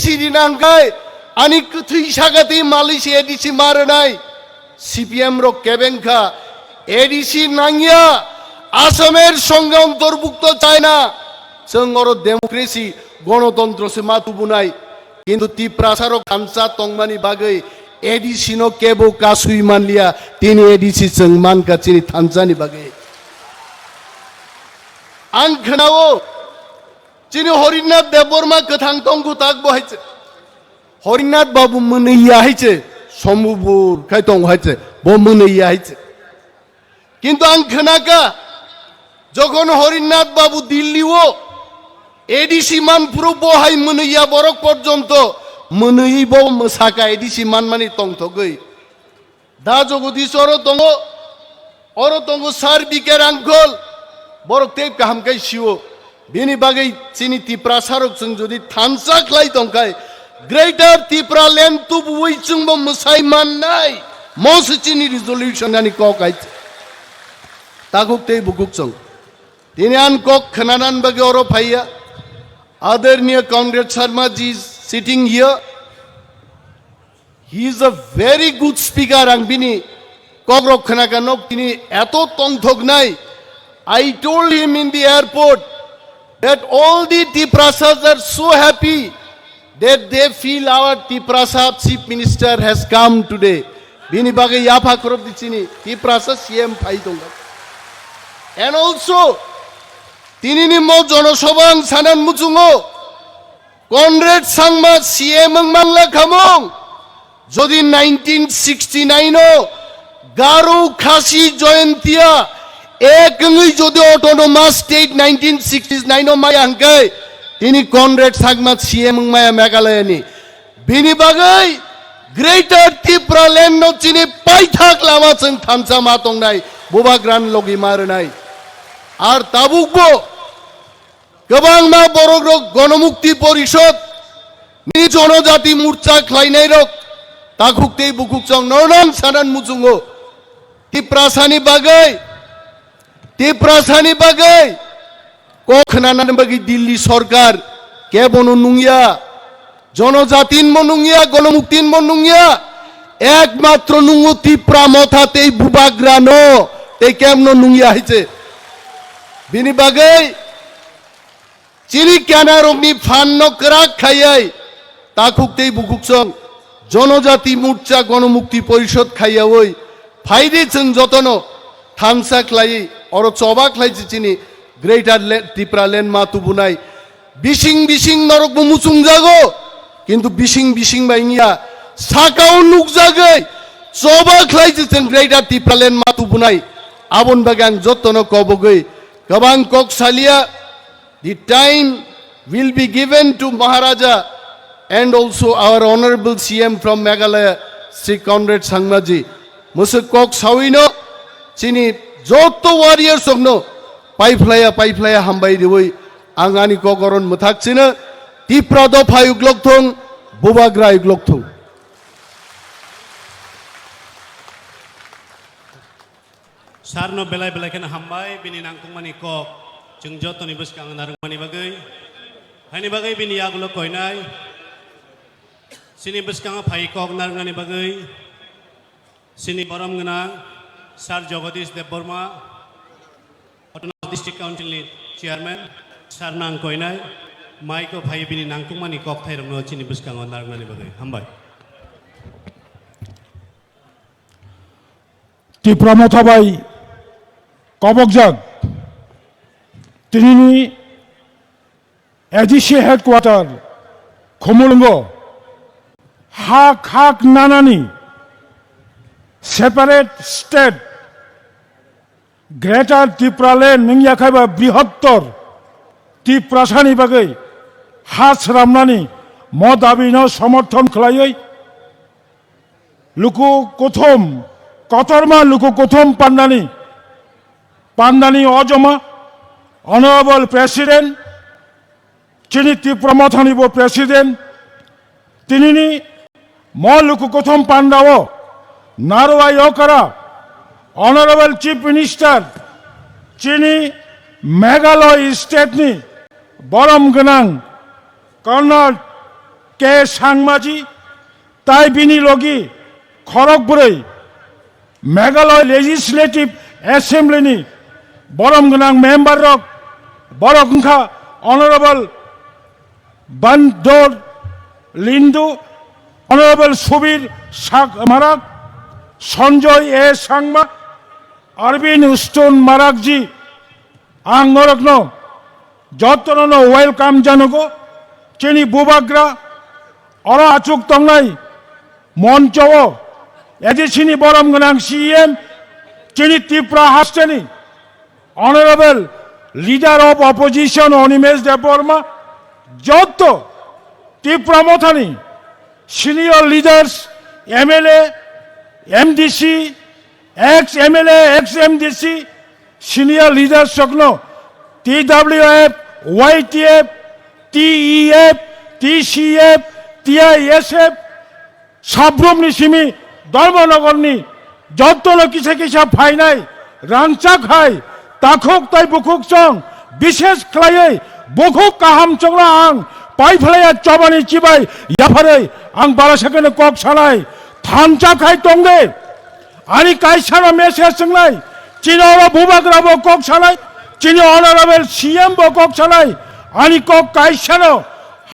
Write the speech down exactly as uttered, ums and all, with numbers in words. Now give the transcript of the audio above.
C rinang khai ani kwthwi sakati malwi se A D C ma rwnai. C P M rok kebeng kha, A D C nangya, Asamer songhe ontorbukto chaina. Chwng oro democracy, gonotontro se ma tubunai. Kintu Tiprasa rok thansa tongmani bagwi A D C no kebo kasui manliya, tini A D C chwng mankha chini thansani bagwi. Ang khnao, chini Horinath Debbarma kwthang tongkhu tak bo hai se. Horinath Babu mwnwi ya hai se, sombubur khai tong hai se, bo mwnwi ya hai se. Kintu ang khnakha, jokhon Horinath Babu Delhi o A D C manphuru bo hai mwnwi ya borok porjonto mwnwi bo mwsaka A D C manmani tongthogwi. Da Jagadish oro tongo, oro tongo Sir B K Rangkhol, borok tei kaham khai sio. Bini bagwi chini Tiprasa rok chwng jodi thansa khlai tongkhai, Greater Tipraland tubuwi chwngbo mwsai mannai. Mo se chini resolution ani kok hai. Takhuk tei bukhuk chwng. Tini an kok khnanan bagwi oro phaiya. Adorniya Conrad Sharma ji is sitting here. He is a very good speaker, ang bini kokrok khwnakha nok tini eto tongthoknai. I told him in the airport that all the Tiprasas are so happy that they feel our Tiprasa chief minister has come today. Bini bagwi yapha khorok di chini Tiprasa C M phai tongkha. And also, tinini mo jonosabha ang sanan muchungo, Conrad Sangma C M wng manla khamung. Jodi nineteen sixty-nine o Garo Khasi Jaintia ek wngwi jodi autonomous state nineteen sixty-nine o maya hwnkhe, tini Conrad Sangma C M wng maya Meghalaya ni. Bini bagwi Greater Tipraland no chini paithak lama chwng thansa ma tongnai, bubagra ni logi ma rwnai. Ar tabuk bo Kwbangma borok rok Gonomukti Porishod ni Jonojati Morcha khlainai rok takhuk tei bukhuk chwng nornang sanan muchungo. Tiprasani bagwi, Tiprasani bagwi kok khnanani bagwi Delhi sorkar kebono nungya. Jonojatin mo nungya, Gonomuktin mo nungya, ekmatro nungo Tipra Motha tei Bubagra no tei kemno nungya hai se. Bini bagwi chini kena rokni phan no kwrak khaiwi takhuk tei bukhuk chwng Jonojati Morcha Gonomukti Porishod khaiyawi phaidi chwng jotono thansa khlaiwi oro choba khlai se chini Greater Le-, Tipraland ma tubunai. Bising bising norok bo muchung jago, kintu bising bising bai wngya, sakao nukjagwi choba khlai se chwng Greater Tipraland ma tubunai. Aboni bagwi ang jotono kobogwi kwbang kok salia. The time will be given to Maharaja and also our honorable C M from Meghalaya, Shri Conrad Sangmaji. Mwswk kok sawino chini joto warriors rokno paiphlaya paiphlaya hambai riwi ang ani kok oron mwthak chino. Tipra dopha yuglok thung, Bubagra yuglok thung. Sarno belai belai kheno hambai bini nangkukmani kok chwng jotoni bwskango narwkmani bagwi. Haini bagwi bini yagulo koinai chini bwskango phai kok narwknani bagwi. Chini borom gwnang Sir Jagadish Debbarma, Autonomous District Council ni Chairman, Sir no ang koinai, mic o phai bini nangkukmani kok thairokno chini bwskango narwknani bagwi. Hambai. Tipra Motha bai kobokjak tinini A D C headquarter Khumulwngo hak hak nanani separate state Greater Tipraland wngya khaiba brihottor Tiprasani bagwi ha sramnani mo dabino somorthon khlaiwi luku kuthum, kotorma luku kuthum pandani, pandani ojoma, Honorable President, chini Tipra Mothani bo President, tinini mo luku kuthum pandao, Narwai Okra, Honorable Chief Minister, chini Meghalaya State ni borom gwnang Conrad K Sangmaji, tai bini logi khorok bwrwi Meghalaya Legislative Assembly ni borom gwnang member rok, borok wngkha Honorable Bandor Lindu, Honorable Subir Sak Marak, Sanjoy A Sangma, Arvind Stone Marakji, ang norokno jotono no welcome janogo, chini bubagra, oro achuk tongnai moncho o, A D C ni borom gwnang C E M, chini Tripura hasteni Honorable Leader of Opposition Animesh Debbarma, joto Tripura mothani senior leaders, M L A, M D C, ex M L A, ex M D C, senior leaders rokno T W F, Y T F, T E F, T C F, T I S F, Sabrumni simi Dharmanagorni jotono kisa kisa phainai rangchak hai takhuk tai bukhuk chong, bishes khlaiwi bukhuk kaham chongno ang paiphlaiya chobani chibai yapharwi ang bara sakeno kok sanai thansa khai tongde. Ani kaisano message swngnai, chini oro bubagra bo kok sanai, chini honorable C M bo kok sanai, ani kok kaisano